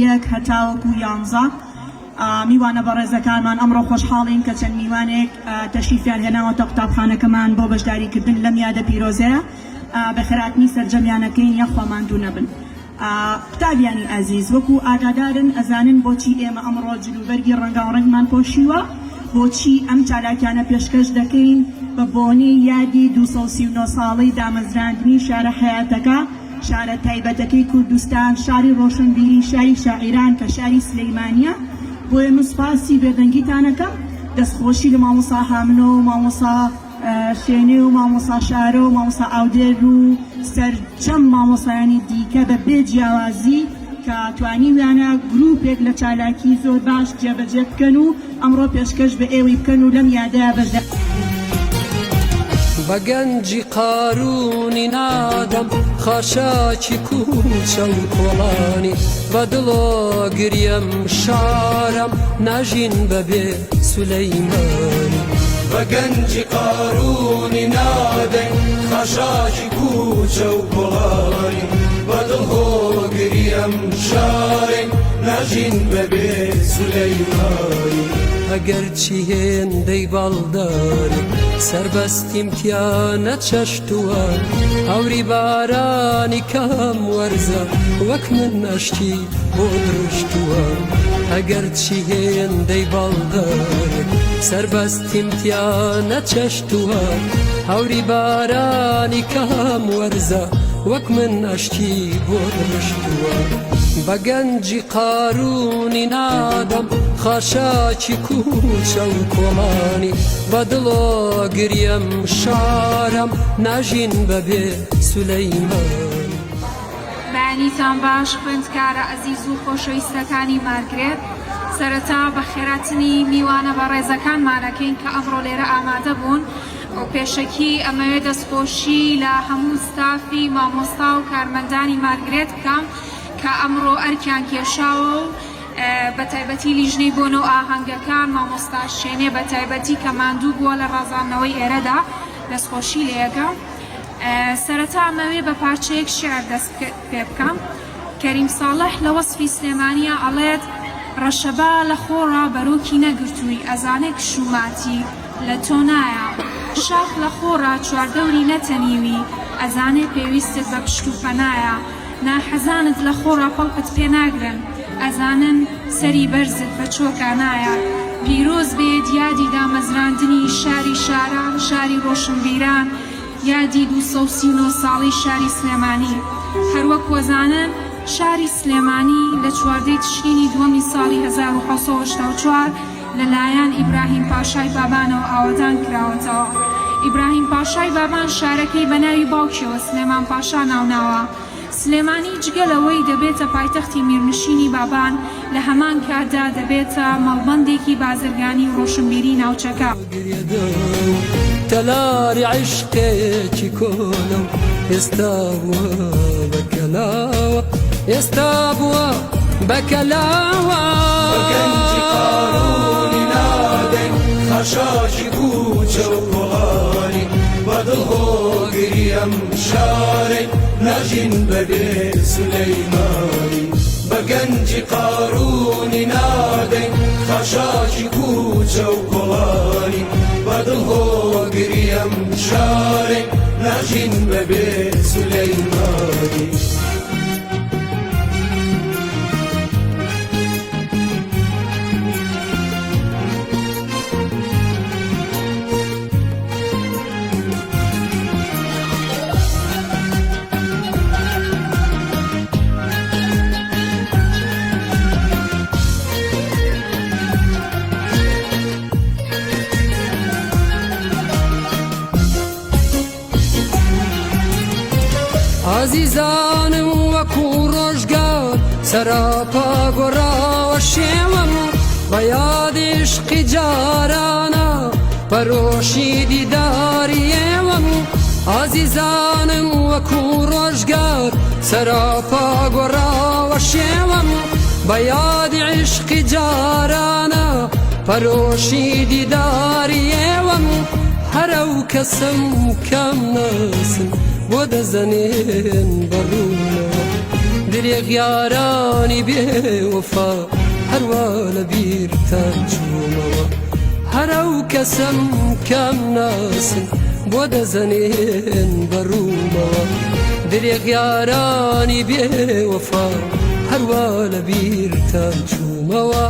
یەک هەتاوەکو یانزە. میوانە بەڕێزەکانمان ئەمڕۆ خۆشحاڵین کە چەند میوانێک تەشریفیان هێناوەتە قوتابخانەکەمان بۆ بەشداریکردن لەم یادە پیرۆزەیە. بەخێرهاتنی سەرجەمیان ئەکەین یاخوا ماندوو نەبن. قوتابیانی ئازیز وەکو ئاگادارن ئەزانن بۆچی ئێمە ئەمڕۆ جلوبەرگی ڕەنگاوڕەنگمان پۆشیوە؟ بۆچی ئەم چالاکیانە پێشکەش دەکەین؟ بە بۆنەی یادی 239 ساڵەی دامەزراندنی شارە حەیاتەکە، شارە تایبەتەکەی کوردستان، شاری ڕۆشنبیری، شاری شاعیران کە شاری سلیمانیە. بۆیە من سوپاسی بێدەنگیتان ئەکەم، دەستخۆشی لە مامۆستا هامنۆ و مامۆستا شێنێ و مامۆستا شارۆ و مامۆستا ئاودێر و سەرجەم مامۆستایانی دیکە بە بێ جیاوازی کە توانیویانە گروپێک لە چالاکی زۆر باش جێبەجێ بکەن و ئەمڕۆ پێشکەش بە ئێوەی بکەن و لەم یادە بەشدار بە گەنجی قارونی نادەم خاشاکی کوچە و کۆڵانی بە دڵۆ گریەم شارم ناژین بەبێ سولەیمانی. بە گەنجی قارونی نادەین خاشاکی کوچە و کۆڵانی بە دڵ هۆگری ئەم شارەین ناژین بەبێ سولەیمانی. ئەگەرچی هێندەی باڵدارێک سەربەستیم تیا نەچەشتووە هەوری بارانی کام وەرزە وەک من ئەشکی بۆ دڕشتووە ئەگەرچی هێندەی باڵدارێک سەربەستیم تیا نەچەشتووە هەوری بارانی کام وەرزە وەک من ئەشکی بۆ دڕشتووە بە گەنجی قارونی نادەم خاشاکی کوچە و کۆڵانی بە دڵۆ گریەم شارم ناژین بەبێ سولەیمان. بەیانیتان باش خوێندکارە ئەزیز و خۆشەویستەکانی مارگرێت، سەرەتا بەخێراتنی میوانە بەڕێزەکانمان ئەکەین کە ئەمڕۆ لێرە ئامادە بوون و پێشەکی ئەمەوێ دەستخۆشی لە هەموو ستافی مامۆستا و کارمەندانی مارگرێت بکەم کە ئەمڕۆ ئەرکیان کێشاوە و بەتایبەتی لیژنەی بۆنە و ئاهەنگەکان مامۆستا شێنێ بەتایبەتی کە ماندوو بووە لە ڕازاندنەوەی ئێرەدا دەستخۆشی لێ ئەکەم. سەرەتا ئەمەوێ بە پارچەیەک شیعر دەست پێ بکەم. کەریم ساڵح لە وەسفی سلێمانیا ئەڵێت، ڕەشەبا لە خۆڕا بەرۆکی نەگرتووی ئەزانێ کش و ماتی لە تۆ نایە. شاخ لە خۆڕا چواردەوری نەتەنیوی ئەزانێ پێویستت بە پشت و پەنایە. ناحەزانت لە خۆڕا پەڵپت پێ ناگرن ئەزانن سەری بەرزت بە چۆکا نایە. پیرۆز بێت یادی دامەزراندنی شاری شاران، شاری ڕۆشنبیران، یادی 239 ساڵەی شاری سلێمانی. هەروەک وەزانن شاری سلێمانی لە چواردەی تشرینی دووەمی ساڵی 1784 لە لایەن ئیبراهیم پاشای بابانەوە ئاوەدان کراوەتەوە. ئیبراهیم پاشای بابان شارەکەی بە ناوی باوکیەوە سلێمان پاشا ناوناوە. سلێمانی جگە لەوەی دەبێتە پایتەختی میرنشینی بابان، لە هەمان کاتدا دەبێتە مەڵبەندێکی بازرگانی و ڕۆشنبیری ناوچەکە. تەلاری عیشقێکی کۆنە و ئێستا بووە بە کەلاوە ئێستا بووە بە کەلاوە. بە گەنجی قارونی نادەین خاشاکی کوچە و کۆڵانی بە دڵ هۆگری ئەم شارەی ناژین بەبێ سولەیمانی. بە گەنجی قارونی نادەین خاشاکی کوچە و کۆڵانی بە دڵ هۆگری ئەم شارەی ناژین بەبێ سولەیمانی. ئازیزانم وەکو ڕۆژگار سەراپا گۆڕاوە شێوەم بە یادی عشقی جارانە پەرۆشی دیداری ئێوەم ئازیزانم وەکو ڕۆژگار سەراپا گۆڕاوە شێوەم بە یادی عشقی جارانە پەرۆشی دیداری ئێوەم هەر ئەو کەسم کەم ناسن بۆ دەزەنێن بەڕوونەوە. درێغ یارانی بێ وەفا هەروا لە بیرتان چوومەوە. هەر ئەو کەسەم کام ناسن بۆ دەزەنێن بە ڕوومەوە. درێغ یارانی بێ وەفا هەروا لە بیرتان چوومەوە.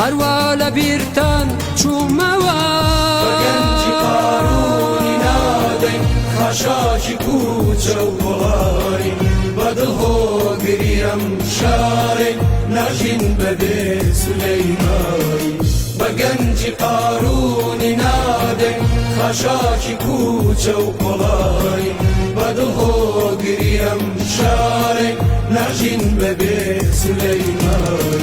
هەروا لە بیرتان چوومەوە. بە گەنجی قارونی نادەین خاشاکی کوچە و کۆڵانی، بە دڵ هۆگری ئەم شارەی ناژین بەبێ سولەیمانی. بە گەنجی قارونی نادەین خاشاکی کوچە و کۆڵانی، بە دڵ هۆگری ئەم شارەی ناژین بەبێ سولەیمانی.